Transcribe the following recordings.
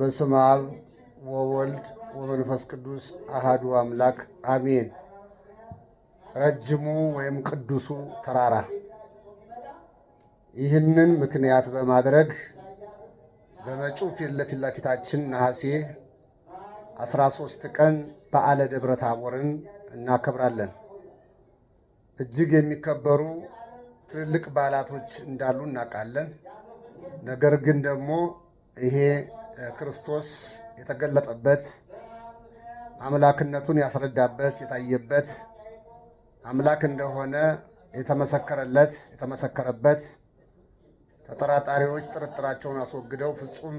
በስመ አብ ወወልድ ወመንፈስ ቅዱስ አሃዱ አምላክ አሜን። ረጅሙ ወይም ቅዱሱ ተራራ ይህንን ምክንያት በማድረግ በመጪው ፊት ለፊታችን ነሐሴ 13 ቀን በዓለ ደብረ ታቦርን እናከብራለን። እጅግ የሚከበሩ ትልልቅ በዓላቶች እንዳሉ እናውቃለን። ነገር ግን ደግሞ ይሄ ክርስቶስ የተገለጠበት፣ አምላክነቱን ያስረዳበት፣ የታየበት፣ አምላክ እንደሆነ የተመሰከረለት፣ የተመሰከረበት፣ ተጠራጣሪዎች ጥርጥራቸውን አስወግደው ፍጹም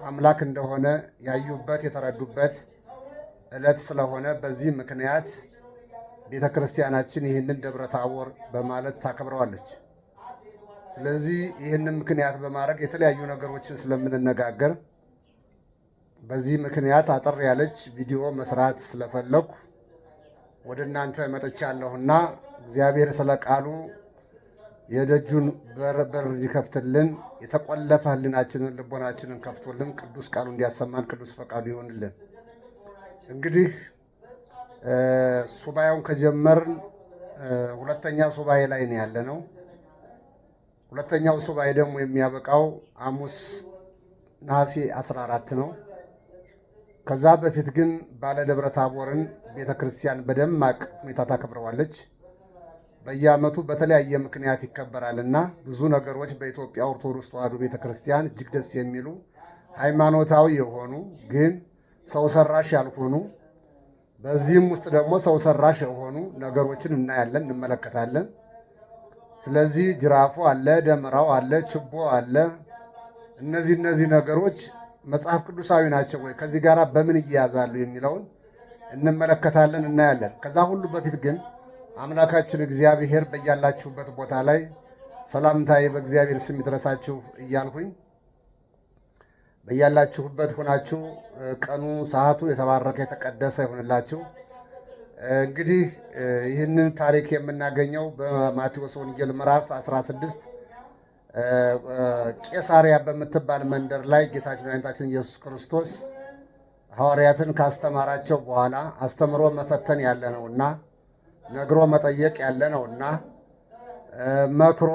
አምላክ እንደሆነ ያዩበት፣ የተረዱበት ዕለት ስለሆነ በዚህ ምክንያት ቤተ ክርስቲያናችን ይህንን ደብረ ታቦር በማለት ታከብረዋለች። ስለዚህ ይህንን ምክንያት በማድረግ የተለያዩ ነገሮችን ስለምንነጋገር በዚህ ምክንያት አጠር ያለች ቪዲዮ መስራት ስለፈለኩ ወደ እናንተ መጥቻለሁና እግዚአብሔር ስለ ቃሉ የደጁን በር እንዲከፍትልን፣ የተቆለፈ ሕሊናችንን ልቦናችንን ከፍቶልን ቅዱስ ቃሉ እንዲያሰማን ቅዱስ ፈቃዱ ይሆንልን። እንግዲህ ሱባኤውን ከጀመርን ሁለተኛ ሱባኤ ላይ ነው ያለነው። ሁለተኛው ሱባኤ ደግሞ የሚያበቃው ሐሙስ ነሐሴ 14 ነው። ከዛ በፊት ግን ባለ ደብረ ታቦርን ቤተ ክርስቲያን በደማቅ ሁኔታ ታከብረዋለች። በየዓመቱ በተለያየ ምክንያት ይከበራልና ብዙ ነገሮች በኢትዮጵያ ኦርቶዶክስ ተዋሕዶ ቤተ ክርስቲያን እጅግ ደስ የሚሉ፣ ሃይማኖታዊ የሆኑ ግን ሰው ሰራሽ ያልሆኑ፣ በዚህም ውስጥ ደግሞ ሰው ሰራሽ የሆኑ ነገሮችን እናያለን፣ እንመለከታለን። ስለዚህ ጅራፉ አለ፣ ደመራው አለ፣ ችቦ አለ። እነዚህ ነገሮች መጽሐፍ ቅዱሳዊ ናቸው ወይ፣ ከዚህ ጋር በምን ይያያዛሉ የሚለውን እንመለከታለን፣ እናያለን። ከዛ ሁሉ በፊት ግን አምላካችን እግዚአብሔር በያላችሁበት ቦታ ላይ ሰላምታዬ በእግዚአብሔር ስም ይድረሳችሁ እያልኩኝ በያላችሁበት ሆናችሁ ቀኑ ሰዓቱ የተባረከ የተቀደሰ ይሆንላችሁ። እንግዲህ ይህንን ታሪክ የምናገኘው በማቴዎስ ወንጌል ምዕራፍ 16 ቄሳሪያ በምትባል መንደር ላይ ጌታችን መድኃኒታችን ኢየሱስ ክርስቶስ ሐዋርያትን ካስተማራቸው በኋላ፣ አስተምሮ መፈተን ያለ ነውና፣ ነግሮ መጠየቅ ያለ ነውና፣ መክሮ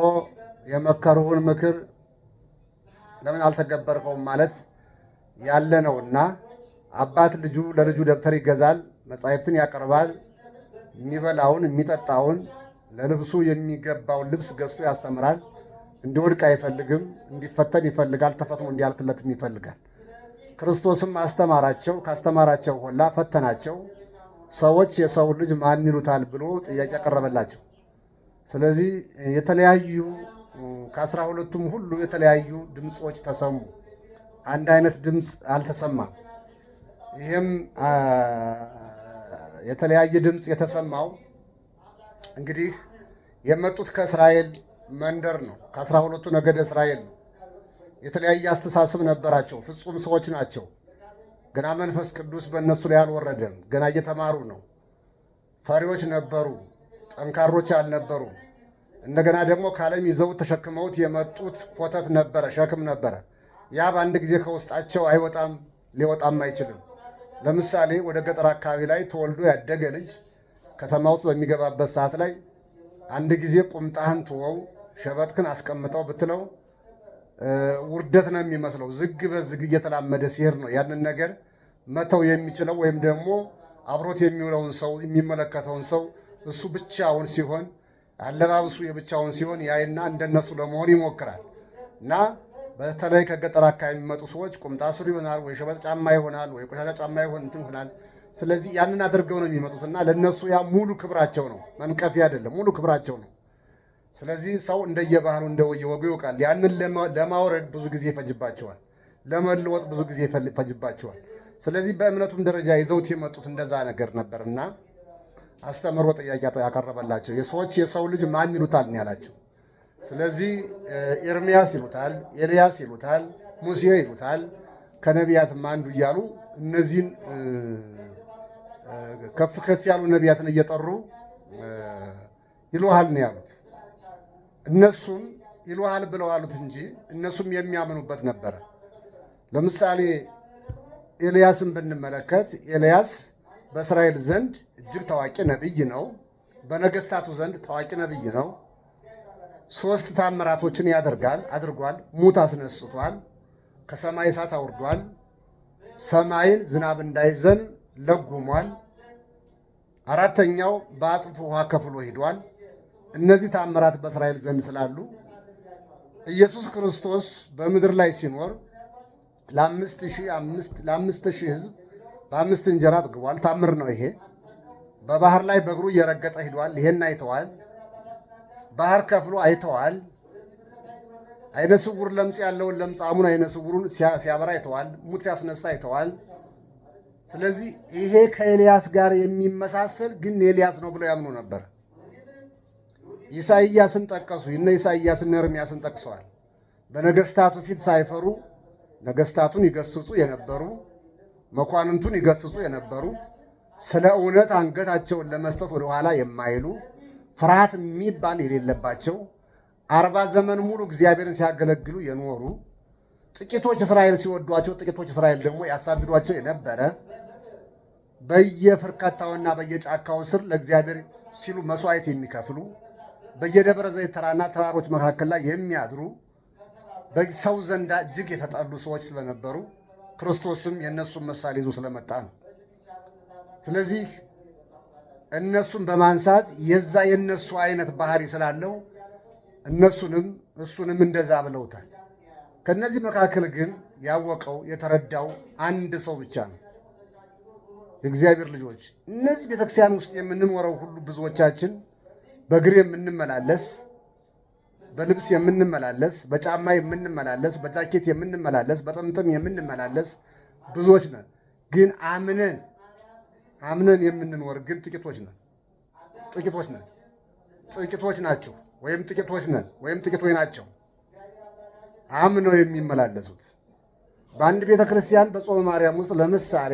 የመከሩህን ምክር ለምን አልተገበርከውም ማለት ያለ ነውና፣ አባት ልጁ ለልጁ ደብተር ይገዛል፣ መጻሕፍትን ያቀርባል፣ የሚበላውን የሚጠጣውን ለልብሱ የሚገባውን ልብስ ገዝቶ ያስተምራል። እንዲወድቅ አይፈልግም፣ እንዲፈተን ይፈልጋል፣ ተፈትኖ እንዲያልፍለትም ይፈልጋል። ክርስቶስም አስተማራቸው። ካስተማራቸው ኋላ ፈተናቸው። ሰዎች የሰው ልጅ ማን ይሉታል ብሎ ጥያቄ ያቀረበላቸው። ስለዚህ የተለያዩ ከ12ቱም ሁሉ የተለያዩ ድምፆች ተሰሙ። አንድ አይነት ድምፅ አልተሰማም። ይህም የተለያየ ድምፅ የተሰማው እንግዲህ የመጡት ከእስራኤል መንደር ነው። ከ12ቱ ነገደ እስራኤል ነው። የተለያየ አስተሳሰብ ነበራቸው። ፍጹም ሰዎች ናቸው። ገና መንፈስ ቅዱስ በእነሱ ላይ አልወረደም። ገና እየተማሩ ነው። ፈሪዎች ነበሩ፣ ጠንካሮች አልነበሩም። እንደገና ደግሞ ከዓለም ይዘው ተሸክመውት የመጡት ኮተት ነበረ፣ ሸክም ነበረ። ያ በአንድ ጊዜ ከውስጣቸው አይወጣም፣ ሊወጣም አይችልም። ለምሳሌ ወደ ገጠር አካባቢ ላይ ተወልዶ ያደገ ልጅ ከተማ ውስጥ በሚገባበት ሰዓት ላይ አንድ ጊዜ ቁምጣህን ትወው ሸበጥክን አስቀምጠው ብትለው ውርደት ነው የሚመስለው። ዝግ በዝግ እየተላመደ ሲሄድ ነው ያንን ነገር መተው የሚችለው፣ ወይም ደግሞ አብሮት የሚውለውን ሰው፣ የሚመለከተውን ሰው፣ እሱ ብቻውን ሲሆን፣ አለባበሱ የብቻውን ሲሆን ያይና እንደነሱ ለመሆን ይሞክራል። እና በተለይ ከገጠር አካባቢ የሚመጡ ሰዎች ቁምጣ ሱሪ ይሆናል ወይ ሸበጥ ጫማ ይሆናል ወይ ቆሻሻ ጫማ ይሆን እንትን ይሆናል። ስለዚህ ያንን አድርገው ነው የሚመጡት እና ለእነሱ ያ ሙሉ ክብራቸው ነው፣ መንቀፊያ አይደለም፣ ሙሉ ክብራቸው ነው። ስለዚህ ሰው እንደየባህሉ እንደየወጉ ይወቃል። ያንን ለማውረድ ብዙ ጊዜ ይፈጅባቸዋል፣ ለመለወጥ ብዙ ጊዜ ይፈጅባቸዋል። ስለዚህ በእምነቱም ደረጃ ይዘውት የመጡት እንደዛ ነገር ነበርና አስተምሮ ጥያቄ ያቀረበላቸው፣ የሰዎች የሰው ልጅ ማን ይሉታል ነው ያላቸው። ስለዚህ ኤርሚያስ ይሉታል፣ ኤልያስ ይሉታል፣ ሙሴ ይሉታል፣ ከነቢያትም አንዱ እያሉ እነዚህን ከፍ ከፍ ያሉ ነቢያትን እየጠሩ ይሉሃል ነው ያሉት። እነሱም ይሉሃል ብለው አሉት እንጂ እነሱም የሚያምኑበት ነበረ። ለምሳሌ ኤልያስን ብንመለከት ኤልያስ በእስራኤል ዘንድ እጅግ ታዋቂ ነቢይ ነው። በነገስታቱ ዘንድ ታዋቂ ነቢይ ነው። 3 ታምራቶችን ያደርጋል አድርጓል። ሙት አስነስቷል። ከሰማይ እሳት አውርዷል። ሰማይን ዝናብ እንዳይዘን ለጉሟል። 4ኛው በአጽፍ ውሃ ከፍሎ ሂዷል። እነዚህ ታምራት በእስራኤል ዘንድ ስላሉ ኢየሱስ ክርስቶስ በምድር ላይ ሲኖር ለ5,000 ሕዝብ በ5 እንጀራ አጥግቧል። ታምር ነው ይሄ። በባህር ላይ በእግሩ እየረገጠ ሂዷል። ይሄን አይተዋል። ባህር ከፍሎ አይተዋል። አይነ ስውር ለምጽ ያለውን ለምጻሙን አይነ ስውሩን ሲያበራ አይተዋል። ሙት ሲያስነሳ አይተዋል። ስለዚህ ይሄ ከኤልያስ ጋር የሚመሳሰል ግን ኤልያስ ነው ብለው ያምኑ ነበር። ኢሳይያስን ጠቀሱ። እነ ኢሳይያስን ኤርምያስን ጠቅሰዋል። በነገስታቱ ፊት ሳይፈሩ ነገስታቱን ይገስጹ የነበሩ፣ መኳንንቱን ይገስጹ የነበሩ፣ ስለ እውነት አንገታቸውን ለመስጠት ወደኋላ የማይሉ፣ ፍርሃት የሚባል የሌለባቸው፣ 40 ዘመን ሙሉ እግዚአብሔርን ሲያገለግሉ የኖሩ፣ ጥቂቶች እስራኤል ሲወዷቸው፣ ጥቂቶች እስራኤል ደግሞ ያሳድዷቸው የነበረ፣ በየፍርካታውና በየጫካው ስር ለእግዚአብሔር ሲሉ መስዋዕት የሚከፍሉ፣ በየደብረ ዘይት ተራና ተራሮች መካከል ላይ የሚያድሩ፣ በሰው ዘንዳ እጅግ የተጠሉ ሰዎች ስለነበሩ ክርስቶስም የእነሱን ምሳሌ ይዞ ስለመጣ ነው። ስለዚህ እነሱን በማንሳት የዛ የነሱ አይነት ባህሪ ስላለው እነሱንም እሱንም እንደዛ ብለውታል። ከነዚህ መካከል ግን ያወቀው የተረዳው አንድ ሰው ብቻ ነው። የእግዚአብሔር ልጆች እነዚህ ቤተክርስቲያን ውስጥ የምንኖረው ሁሉ ብዙዎቻችን በእግር የምንመላለስ፣ በልብስ የምንመላለስ፣ በጫማ የምንመላለስ፣ በጃኬት የምንመላለስ፣ በጥምጥም የምንመላለስ ብዙዎች ነን። ግን አምነን አምነን የምንኖር ግን ጥቂቶች ነን። ጥቂቶች ነን። ጥቂቶች ናችሁ ወይም ጥቂቶች ነን ወይም ጥቂቶች ናቸው አምነው የሚመላለሱት። በአንድ ቤተ ክርስቲያን በጾመ ማርያም ውስጥ ለምሳሌ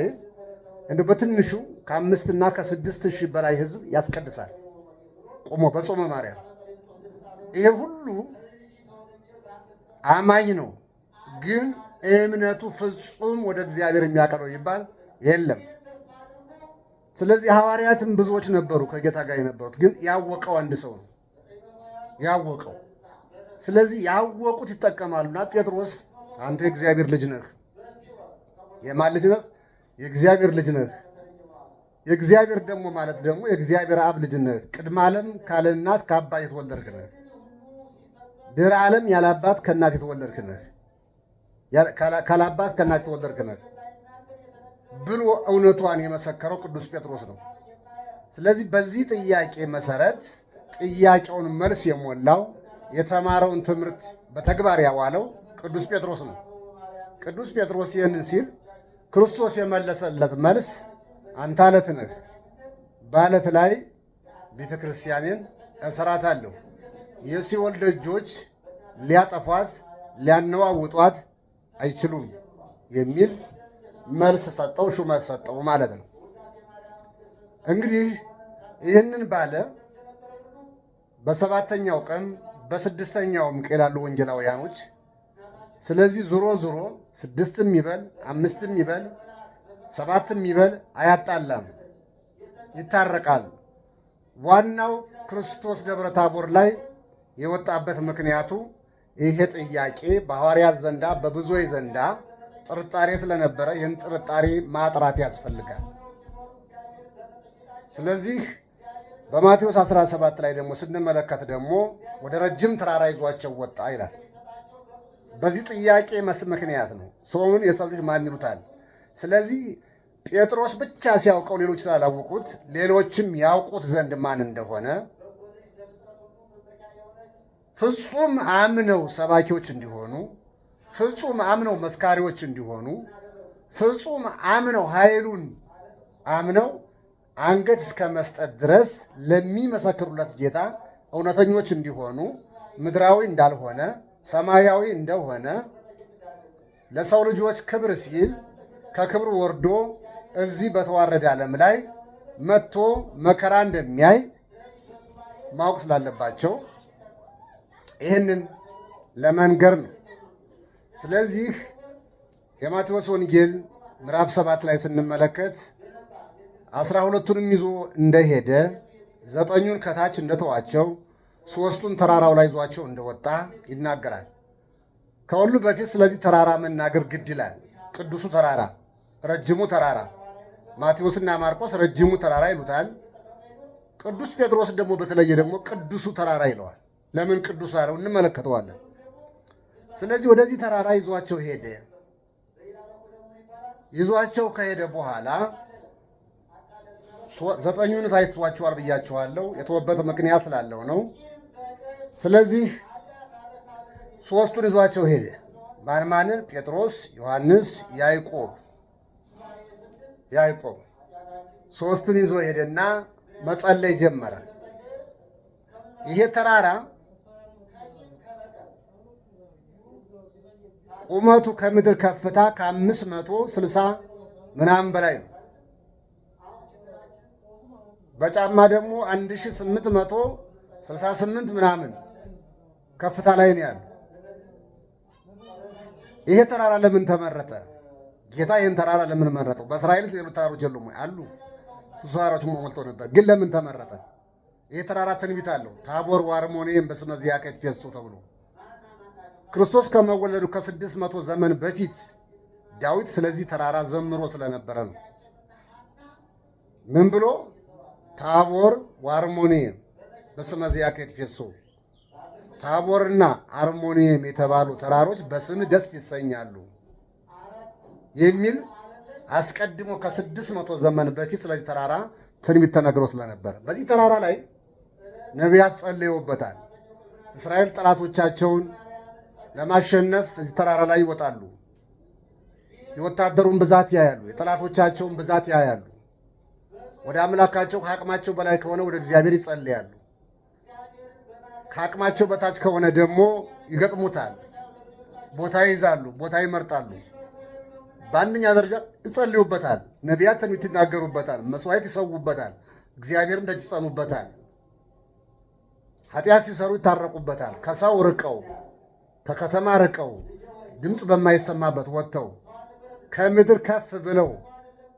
እንደ በትንሹ ከ5,000 እና ከ6,000 በላይ ሕዝብ ያስቀድሳል ቆሞ በጾመ ማርያም። ይሄ ሁሉ አማኝ ነው፣ ግን እምነቱ ፍጹም ወደ እግዚአብሔር የሚያቀርበው ይባል የለም። ስለዚህ ሐዋርያትም ብዙዎች ነበሩ ከጌታ ጋር የነበሩት፣ ግን ያወቀው አንድ ሰው ነው ያወቀው። ስለዚህ ያወቁት ይጠቀማሉና ጴጥሮስ አንተ የእግዚአብሔር ልጅ ነህ። የማን ልጅ ነህ? የእግዚአብሔር ልጅ ነህ። የእግዚአብሔር ደግሞ ማለት ደግሞ የእግዚአብሔር አብ ልጅ ነህ። ቅድመ ዓለም ካለ እናት ከአባት የተወለድክ ነህ። ድኅረ ዓለም ያለ አባት ከእናት የተወለድክ ነህ። ካለ አባት ከእናት የተወለድክ ነህ ብሎ እውነቷን የመሰከረው ቅዱስ ጴጥሮስ ነው። ስለዚህ በዚህ ጥያቄ መሰረት ጥያቄውን መልስ የሞላው የተማረውን ትምህርት በተግባር ያዋለው ቅዱስ ጴጥሮስ ነው። ቅዱስ ጴጥሮስ ይህንን ሲል ክርስቶስ የመለሰለት መልስ አንተ ዓለት ነህ፣ በዓለት ላይ ቤተ ክርስቲያኔን እሰራታለሁ፣ የሲኦል ደጆች ሊያጠፏት ሊያነዋውጧት አይችሉም የሚል መልስ ሰጠው፣ ሹመት ሰጠው ማለት ነው። እንግዲህ ይህንን ባለ በሰባተኛው ቀን በስድስተኛውም ቀን ይላሉ ወንጌላውያኖች። ስለዚህ ዞሮ ዞሮ 6ም ይበል 5ም ይበል 7ም ይበል አያጣላም፣ ይታረቃል። ዋናው ክርስቶስ ደብረ ታቦር ላይ የወጣበት ምክንያቱ ይሄ ጥያቄ በሐዋርያት ዘንዳ በብዙዎች ዘንዳ ጥርጣሬ ስለነበረ ይህን ጥርጣሬ ማጥራት ያስፈልጋል። ስለዚህ በማቴዎስ 17 ላይ ደግሞ ስንመለከት ደግሞ ወደ ረጅም ተራራ ይዟቸው ወጣ ይላል። በዚህ ጥያቄ ምክንያት ነው ሰውን የሰው ልጅ ማን ይሉታል? ስለዚህ ጴጥሮስ ብቻ ሲያውቀው ሌሎች ስላላወቁት ሌሎችም ያውቁት ዘንድ ማን እንደሆነ ፍጹም አምነው ሰባኪዎች እንዲሆኑ፣ ፍጹም አምነው መስካሪዎች እንዲሆኑ፣ ፍጹም አምነው ኃይሉን አምነው አንገት እስከ መስጠት ድረስ ለሚመሰክሩለት ጌታ እውነተኞች እንዲሆኑ፣ ምድራዊ እንዳልሆነ ሰማያዊ እንደሆነ ለሰው ልጆች ክብር ሲል ከክብሩ ወርዶ እዚህ በተዋረደ ዓለም ላይ መጥቶ መከራ እንደሚያይ ማወቅ ስላለባቸው ይህንን ለመንገር ነው። ስለዚህ የማቴዎስ ወንጌል ምዕራፍ 7 ላይ ስንመለከት 12ቱንም ይዞ እንደሄደ 9ኙን ከታች እንደተዋቸው 3ቱን ተራራው ላይ ይዟቸው እንደወጣ ይናገራል። ከሁሉ በፊት ስለዚህ ተራራ መናገር ግድ ይላል። ቅዱሱ ተራራ፣ ረጅሙ ተራራ፣ ማቴዎስና ማርቆስ ረጅሙ ተራራ ይሉታል። ቅዱስ ጴጥሮስ ደግሞ በተለየ ደግሞ ቅዱሱ ተራራ ይለዋል። ለምን ቅዱስ አለው? እንመለከተዋለን። ስለዚህ ወደዚህ ተራራ ይዟቸው ሄደ። ይዟቸው ከሄደ በኋላ 9ኙን ታይቷቸዋል ብያቸዋለሁ። የተወበት ምክንያት ስላለው ነው። ስለዚህ 3ቱን ይዟቸው ሄደ። ማን ማንን? ጴጥሮስ፣ ዮሐንስ፣ ያዕቆብ። ያዕቆብ 3ቱን ይዞ ሄደና መጸለይ ጀመረ። ይሄ ተራራ ቁመቱ ከምድር ከፍታ ከ560 ምናምን በላይ ነው። በጫማ ደግሞ 1868 ምናምን ከፍታ ላይ ነው ያለው። ይሄ ተራራ ለምን ተመረጠ? ጌታ ይህን ተራራ ለምን መረጠው? በእስራኤል ሌሎች ተራሮች የሉም ወይ? አሉ። ብዙ ተራሮች ሞልተው ነበር። ግን ለምን ተመረጠ? ይሄ ተራራ ትንቢት አለው። ታቦር ወአርሞንኤም በስመ ዚአከ ይትፌሱ ተብሎ ክርስቶስ ከመወለዱ ከ600 ዘመን በፊት ዳዊት ስለዚህ ተራራ ዘምሮ ስለነበረ ነው። ምን ብሎ? ታቦር ወአርሞንኤም በስመ ዚአከ ይትፌሱ፣ ታቦርና አርሞንኤም የተባሉ ተራሮች በስም ደስ ይሰኛሉ የሚል አስቀድሞ ከ600 ዘመን በፊት ስለዚህ ተራራ ትንቢት ተነግሮ ስለነበረ በዚህ ተራራ ላይ ነቢያት ጸልየውበታል። እስራኤል ጠላቶቻቸውን ለማሸነፍ እዚህ ተራራ ላይ ይወጣሉ። የወታደሩን ብዛት ያያሉ፣ የጠላቶቻቸውን ብዛት ያያሉ። ወደ አምላካቸው ከአቅማቸው በላይ ከሆነ ወደ እግዚአብሔር ይጸልያሉ። ከአቅማቸው በታች ከሆነ ደግሞ ይገጥሙታል። ቦታ ይይዛሉ፣ ቦታ ይመርጣሉ። በአንደኛ ደረጃ ይጸልዩበታል። ነቢያት ትንቢት ይናገሩበታል፣ መስዋዕት ይሰዉበታል፣ እግዚአብሔርም ደጅ ይጸኑበታል። ኃጢአት ሲሰሩ ይታረቁበታል። ከሰው ርቀው ከከተማ ርቀው ድምፅ በማይሰማበት ወጥተው ከምድር ከፍ ብለው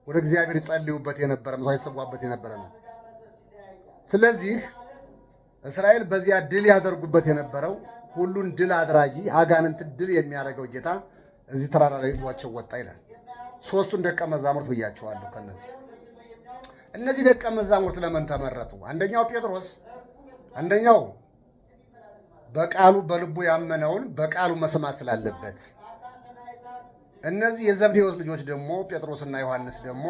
ወደ እግዚአብሔር ይጸልዩበት የነበረ መስዋዕት ይሰዋበት የነበረ ነው። ስለዚህ እስራኤል በዚያ ድል ያደርጉበት የነበረው ሁሉን ድል አድራጊ አጋንንት ድል የሚያደርገው ጌታ እዚህ ተራራ ላይ ይዟቸው ወጣ ይላል። 3ቱን ደቀ መዛሙርት ብያቸዋለሁ። ከነዚህ እነዚህ ደቀ መዛሙርት ለምን ተመረጡ? አንደኛው ጴጥሮስ፣ አንደኛው በቃሉ በልቡ ያመነውን በቃሉ መስማት ስላለበት፣ እነዚህ የዘብዴዎስ ልጆች ደግሞ ጴጥሮስና ዮሐንስ ደግሞ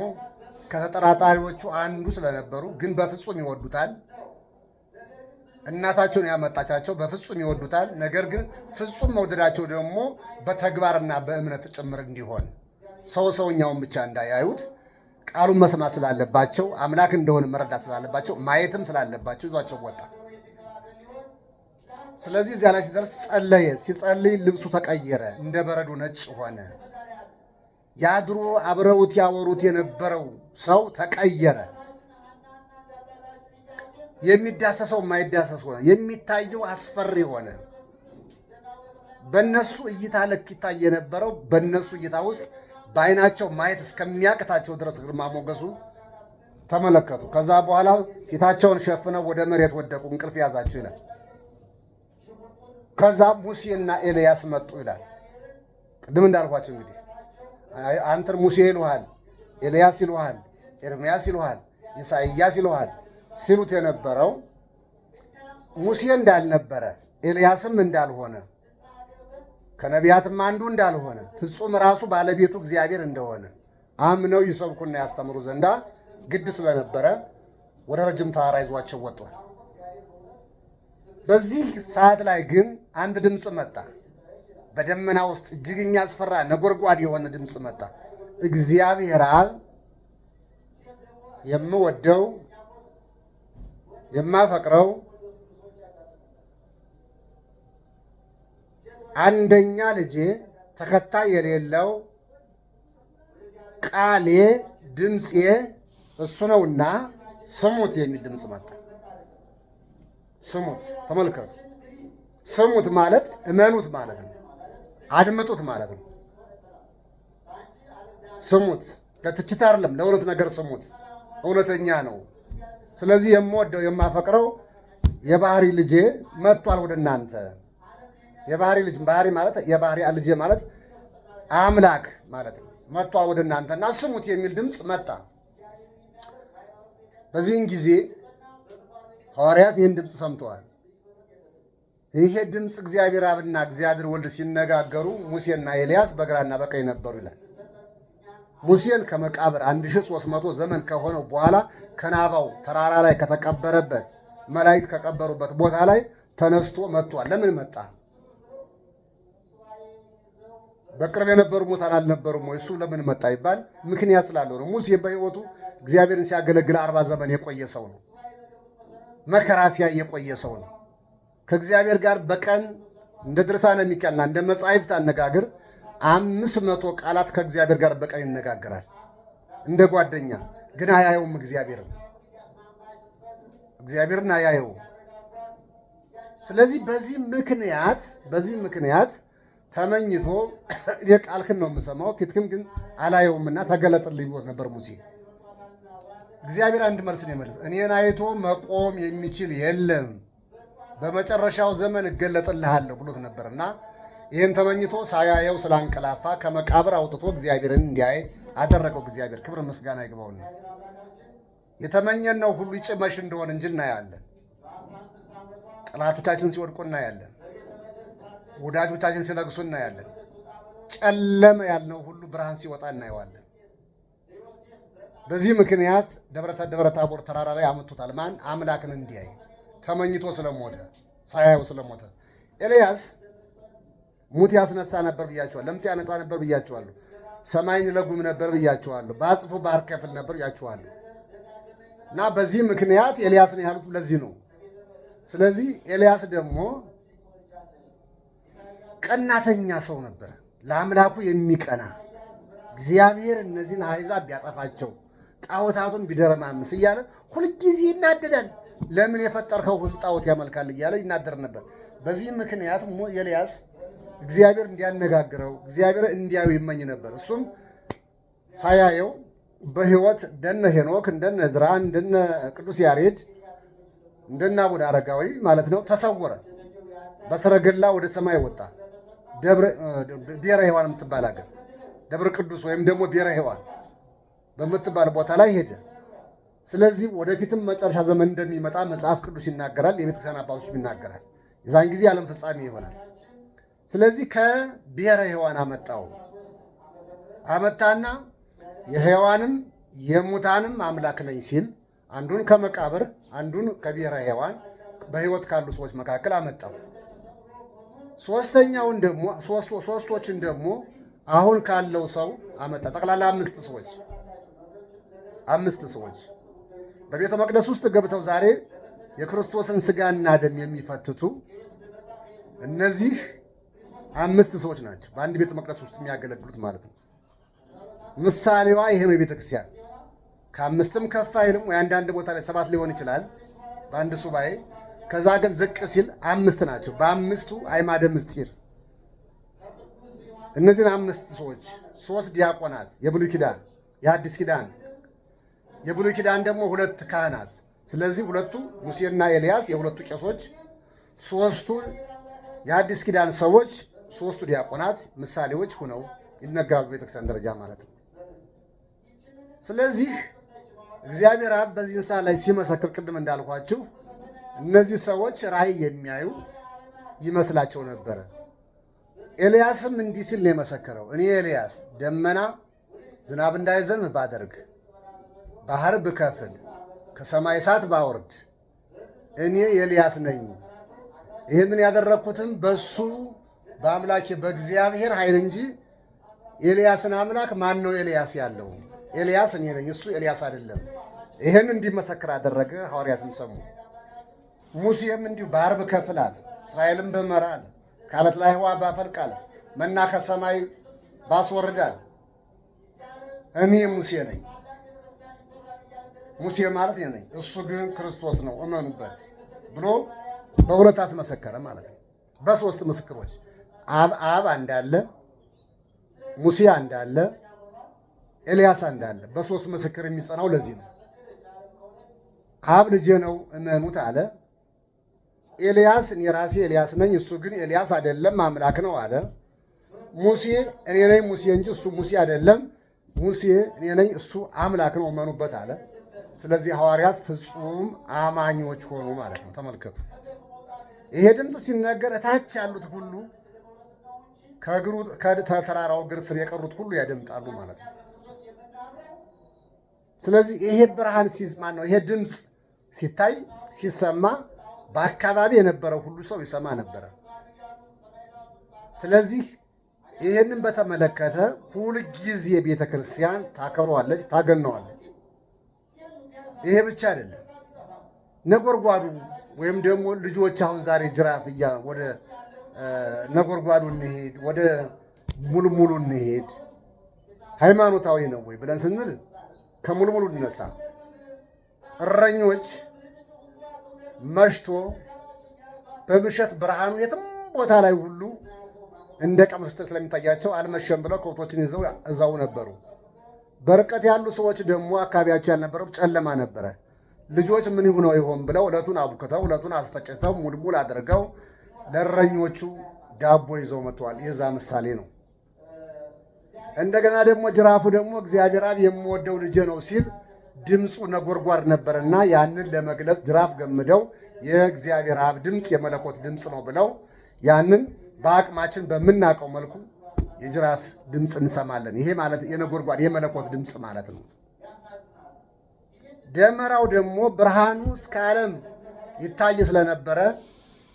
ከተጠራጣሪዎቹ አንዱ ስለነበሩ ግን በፍጹም ይወዱታል። እናታቸውን ያመጣቻቸው በፍጹም ይወዱታል። ነገር ግን ፍጹም መውደዳቸው ደግሞ በተግባርና በእምነት ጭምር እንዲሆን ሰው ሰውኛውን ብቻ እንዳያዩት ቃሉን መስማት ስላለባቸው አምላክ እንደሆነ መረዳት ስላለባቸው ማየትም ስላለባቸው ይዟቸው ወጣ። ስለዚህ እዚያ ላይ ሲደርስ ጸለየ። ሲጸልይ ልብሱ ተቀየረ፣ እንደ በረዶ ነጭ ሆነ። ያ ድሮ አብረውት ያወሩት የነበረው ሰው ተቀየረ። የሚዳሰሰው የማይዳሰስ ሆነ። የሚታየው አስፈሪ ሆነ። በእነሱ እይታ ልክ ይታይ የነበረው በእነሱ እይታ ውስጥ በዓይናቸው ማየት እስከሚያቅታቸው ድረስ ግርማ ሞገሱ ተመለከቱ። ከዛ በኋላ ፊታቸውን ሸፍነው ወደ መሬት ወደቁ፣ እንቅልፍ ያዛቸው ይላል። ከዛ ሙሴና ኤልያስ መጡ ይላል። ቅድም እንዳልኳቸው እንግዲህ አንተን ሙሴ ይሉሃል፣ ኤልያስ ይሉሃል፣ ኤርምያስ ይሉሃል፣ ኢሳይያስ ይሉሃል ሲሉት የነበረው ሙሴ እንዳልነበረ ኤልያስም እንዳልሆነ ከነቢያትም አንዱ እንዳልሆነ ፍጹም ራሱ ባለቤቱ እግዚአብሔር እንደሆነ አምነው ይሰብኩና ያስተምሩ ዘንዳ ግድ ስለነበረ ወደ ረጅም ተራራ ይዟቸው ወጥቷል። በዚህ ሰዓት ላይ ግን አንድ ድምፅ መጣ። በደመና ውስጥ እጅግ የሚያስፈራ ነጎድጓድ የሆነ ድምፅ መጣ። እግዚአብሔር አብ የምወደው የማፈቅረው አንደኛ ልጄ ተከታይ የሌለው ቃሌ ድምፄ እሱ ነውና ስሙት የሚል ድምፅ መጣ። ስሙት፣ ተመልከቱ። ስሙት ማለት እመኑት ማለት ነው። አድምጡት ማለት ነው። ስሙት። ለትችት አይደለም፣ ለእውነት ነገር ስሙት። እውነተኛ ነው። ስለዚህ የምወደው የማፈቅረው የባህሪ ልጄ መጥቷል ወደ እናንተ። የባህሪ ልጅ፣ ባህሪ ማለት የባህሪ ልጄ ማለት አምላክ ማለት ነው። መጥቷል ወደ እናንተ እና ስሙት የሚል ድምፅ መጣ። በዚህን ጊዜ ሐዋርያት ይህን ድምፅ ሰምተዋል። ይሄ ድምፅ እግዚአብሔር አብና እግዚአብሔር ወልድ ሲነጋገሩ ሙሴና ኤልያስ በግራና በቀኝ ነበሩ ይላል። ሙሴን ከመቃብር 1300 ዘመን ከሆነው በኋላ ከናባው ተራራ ላይ ከተቀበረበት፣ መላእክት ከቀበሩበት ቦታ ላይ ተነስቶ መጥቷል። ለምን መጣ? በቅርብ የነበሩ ሙታን አልነበሩም ወይ? እሱ ለምን መጣ ይባል ምክንያት ስላለው ነው። ሙሴ በሕይወቱ እግዚአብሔርን ሲያገለግል 40 ዘመን የቆየ ሰው ነው። መከራ ሲያይ የቆየ ሰው ነው። ከእግዚአብሔር ጋር በቀን እንደ ድርሳነ ሚካኤልና እንደ መጻሕፍት አነጋገር 500 ቃላት ከእግዚአብሔር ጋር በቀን ይነጋገራል። እንደ ጓደኛ ግን አያየውም። እግዚአብሔርን እግዚአብሔርን አያየውም። ስለዚህ በዚህ ምክንያት ተመኝቶ የቃልክን ነው የምሰማው፣ ፊትክን ግን አላየውምና ተገለጥልኝ ብሎት ነበር ሙሴ። እግዚአብሔር አንድ መልስ ነው የመለሰ፣ እኔን አይቶ መቆም የሚችል የለም፣ በመጨረሻው ዘመን እገለጥልሃለሁ ብሎት ነበርና ይህን ተመኝቶ ሳያየው ስላንቀላፋ ከመቃብር አውጥቶ እግዚአብሔርን እንዲያይ አደረገው። እግዚአብሔር ክብር ምስጋና ይግባውና የተመኘነው ሁሉ ይጭመሽ እንደሆነ እንጂ እናያለን። ጠላቶቻችን ሲወድቁ እናያለን። ወዳጆቻችን ሲለግሱ እናያለን። ጨለመ ያልነው ሁሉ ብርሃን ሲወጣ እናየዋለን። በዚህ ምክንያት ደብረ ታቦር ተራራ ላይ አመጡታል። ማን? አምላክን እንዲያይ ተመኝቶ ስለሞተ፣ ሳያየው ስለሞተ። ኤልያስ ሙት ያስነሳ ነበር ብያቸዋለሁ። ለምጽ ያነጻ ነበር ብያቸዋለሁ። ሰማይን ይለጉም ነበር ብያቸዋለሁ። በአጽፉ ባህር ከፍል ነበር ብያቸዋለሁ። እና በዚህ ምክንያት ኤልያስን ያሉት ለዚህ ነው። ስለዚህ ኤልያስ ደግሞ ቀናተኛ ሰው ነበር፣ ለአምላኩ የሚቀና። እግዚአብሔር እነዚህን አሕዛብ ቢያጠፋቸው፣ ጣዖታቱን ቢደረማምስ እያለ ሁልጊዜ ይናደዳል። ለምን የፈጠርከው ሕዝብ ጣዖት ያመልካል እያለ ይናደር ነበር። በዚህ ምክንያት ኤልያስ እግዚአብሔር እንዲያነጋግረው፣ እግዚአብሔር እንዲያዩ ይመኝ ነበር። እሱም ሳያየው በሕይወት እንደነ ሄኖክ፣ እንደነ ዕዝራ፣ እንደነ ቅዱስ ያሬድ፣ እንደነ አቡነ አረጋዊ ማለት ነው ተሰወረ። በሰረገላ ወደ ሰማይ ወጣ። ብሔረ ሕያዋን የምትባል ሀገር፣ ደብረ ቅዱስ ወይም ደግሞ ብሔረ ሕያዋን በምትባል ቦታ ላይ ሄደ። ስለዚህ ወደፊትም መጨረሻ ዘመን እንደሚመጣ መጽሐፍ ቅዱስ ይናገራል፣ የቤተክርስቲያን አባቶችም ይናገራል። የዛን ጊዜ የዓለም ፍጻሜ ይሆናል። ስለዚህ ከብሔረ ሕያዋን አመጣው። አመጣና የሕያዋንም የሙታንም አምላክ ነኝ ሲል አንዱን ከመቃብር፣ አንዱን ከብሔረ ሕያዋን በሕይወት ካሉ ሰዎች መካከል አመጣው። ሶስተኛውን ደግሞ፣ ሶስቶችን ደግሞ አሁን ካለው ሰው አመጣ። ጠቅላላ አምስት ሰዎች። አምስት ሰዎች በቤተ መቅደስ ውስጥ ገብተው ዛሬ የክርስቶስን ስጋና ደም የሚፈትቱ እነዚህ አምስት ሰዎች ናቸው። በአንድ ቤተ መቅደስ ውስጥ የሚያገለግሉት ማለት ነው። ምሳሌዋ ይሄ ነው። የቤተ ክርስቲያን ከአምስትም ከፍ አይልም ወይ አንዳንድ ቦታ ላይ ሰባት ሊሆን ይችላል በአንድ ሱባኤ። ከዛ ግን ዝቅ ሲል አምስት ናቸው። በአምስቱ አዕማደ ምስጢር እነዚህን አምስት ሰዎች፣ ሶስት ዲያቆናት የብሉይ ኪዳን፣ የአዲስ ኪዳን፣ የብሉይ ኪዳን ደግሞ ሁለት ካህናት። ስለዚህ ሁለቱ ሙሴና ኤልያስ የሁለቱ ቄሶች፣ ሶስቱ የአዲስ ኪዳን ሰዎች፣ ሶስቱ ዲያቆናት ምሳሌዎች ሆነው ይነገራሉ ቤተክርስቲያን ደረጃ ማለት ነው። ስለዚህ እግዚአብሔር አብ በዚህን ሰዓት ላይ ሲመሰክር ቅድም እንዳልኳችሁ እነዚህ ሰዎች ራእይ የሚያዩ ይመስላቸው ነበረ። ኤልያስም እንዲህ ሲል ነው የመሰከረው። እኔ ኤልያስ ደመና ዝናብ እንዳይዘንብ ባደርግ፣ ባህር ብከፍል፣ ከሰማይ እሳት ባወርድ እኔ ኤልያስ ነኝ። ይህንን ያደረግኩትም በሱ በአምላኬ በእግዚአብሔር ኃይል እንጂ ኤልያስን አምላክ ማን ነው ኤልያስ ያለው? ኤልያስ እኔ ነኝ፣ እሱ ኤልያስ አይደለም። ይህን እንዲመሰክር አደረገ። ሐዋርያትም ሰሙ። ሙሴም እንዲሁ ባህር ብከፍል አለ፣ እስራኤልም ብመራ አለ፣ ከዓለት ላይ ውኃ ባፈልቅ አለ፣ መና ከሰማይ ባስወርድ አለ። እኔ ሙሴ ነኝ። ሙሴ ማለት እኔ ነኝ፣ እሱ ግን ክርስቶስ ነው፣ እመኑበት ብሎ በሁለት አስመሰከረ ማለት ነው። በሶስት ምስክሮች አብ እንዳለ፣ ሙሴ እንዳለ፣ ኤልያስ አንድ አለ። በሶስት ምስክር የሚጸናው ለዚህ ነው። አብ ልጄ ነው እመኑት አለ። ኤልያስ እኔ ራሴ ኤልያስ ነኝ፣ እሱ ግን ኤልያስ አይደለም አምላክ ነው አለ። ሙሴ እኔ ነኝ ሙሴ እንጂ እሱ ሙሴ አይደለም፣ ሙሴ እኔ ነኝ እሱ አምላክ ነው እመኑበት አለ። ስለዚህ ሐዋርያት ፍጹም አማኞች ሆኑ ማለት ነው። ተመልከቱ፣ ይሄ ድምፅ ሲነገር እታች ያሉት ሁሉ ከእግሩ ከተራራው እግር ስር የቀሩት ሁሉ ያደምጣሉ ማለት ነው። ስለዚህ ይሄ ብርሃን ማን ነው? ይሄ ድምፅ ሲታይ ሲሰማ በአካባቢ የነበረው ሁሉ ሰው ይሰማ ነበረ። ስለዚህ ይህንን በተመለከተ ሁልጊዜ ቤተ ክርስቲያን ታከብረዋለች፣ ታገነዋለች። ይሄ ብቻ አይደለም። ነጎድጓዱ ወይም ደግሞ ልጆች አሁን ዛሬ ጅራፍ እያ ወደ ነጎድጓዱ እንሄድ፣ ወደ ሙልሙሉ እንሄድ፣ ሃይማኖታዊ ነው ወይ ብለን ስንል ከሙልሙሉ እንነሳ። እረኞች መሽቶ በምሸት ብርሃኑ የትም ቦታ ላይ ሁሉ እንደ ቀመሱት ስለሚታያቸው አልመሸም ብለው ከብቶችን ይዘው እዛው ነበሩ። በርቀት ያሉ ሰዎች ደግሞ አካባቢያቸው ያልነበረው ጨለማ ነበረ። ልጆች ምን ይሁነው ይሆን ብለው ዕለቱን አቡክተው ዕለቱን አስፈጭተው ሙልሙል አድርገው ለእረኞቹ ዳቦ ይዘው መጥተዋል። የዛ ምሳሌ ነው። እንደገና ደግሞ ጅራፉ ደግሞ እግዚአብሔር አብ የምወደው ልጄ ነው ሲል ድምፁ ነጎድጓድ ነበርና ያንን ለመግለጽ ጅራፍ ገምደው የእግዚአብሔር አብ ድምፅ የመለኮት ድምፅ ነው ብለው ያንን በአቅማችን በምናውቀው መልኩ የጅራፍ ድምፅ እንሰማለን። ይሄ ማለት የነጎድጓድ የመለኮት ድምፅ ማለት ነው። ደመራው ደግሞ ብርሃኑ እስከ ዓለም ይታይ ስለነበረ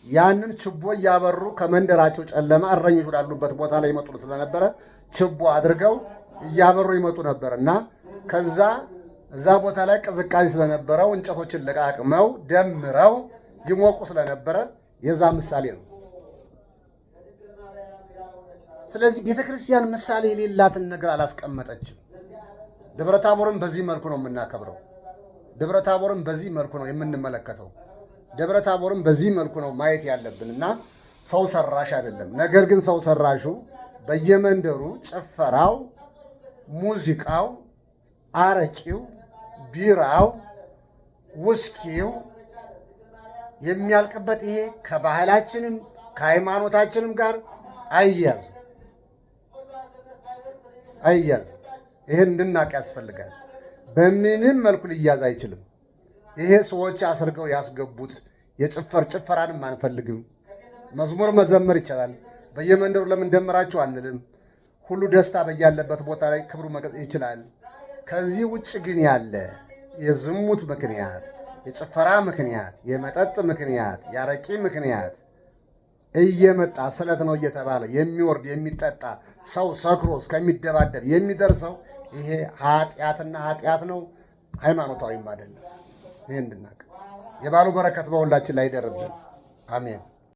ያንን ችቦ እያበሩ ከመንደራቸው ጨለማ እረኞች ወዳሉበት ቦታ ላይ ይመጡ ስለነበረ ችቦ አድርገው እያበሩ ይመጡ ነበር እና ከዛ እዛ ቦታ ላይ ቅዝቃዜ ስለነበረው እንጨቶችን ለቃቅመው ደምረው ይሞቁ ስለነበረ የዛ ምሳሌ ነው። ስለዚህ ቤተ ክርስቲያን ምሳሌ የሌላትን ነገር አላስቀመጠችም። ደብረ ታቦርን በዚህ መልኩ ነው የምናከብረው። ደብረ ታቦርን በዚህ መልኩ ነው የምንመለከተው። ደብረ ታቦርን በዚህ መልኩ ነው ማየት ያለብን እና ሰው ሰራሽ አይደለም። ነገር ግን ሰው ሰራሹ በየመንደሩ ጭፈራው፣ ሙዚቃው፣ አረቂው፣ ቢራው፣ ውስኪው የሚያልቅበት ይሄ ከባህላችንም ከሃይማኖታችንም ጋር አይያዝም አይያዝም። ይህን እንድናቅ ያስፈልጋል። በምንም መልኩ ሊያዝ አይችልም። ይሄ ሰዎች አስርገው ያስገቡት የጭፈር ጭፈራንም አንፈልግም። መዝሙር መዘመር ይቻላል። በየመንደሩ ለምን ደመራችሁ አንልም። ሁሉ ደስታ በያለበት ቦታ ላይ ክብሩ መግለጽ ይችላል። ከዚህ ውጭ ግን ያለ የዝሙት ምክንያት፣ የጭፈራ ምክንያት፣ የመጠጥ ምክንያት፣ የአረቂ ምክንያት እየመጣ ስለት ነው እየተባለ የሚወርድ የሚጠጣ ሰው ሰክሮ እስከሚደባደብ የሚደርሰው ይሄ ኃጢአትና ኃጢአት ነው፣ ሃይማኖታዊም አይደለም። ይሄ እንድናቅ የባሉ በረከት በሁላችን ላይ ይደርብን። አሜን።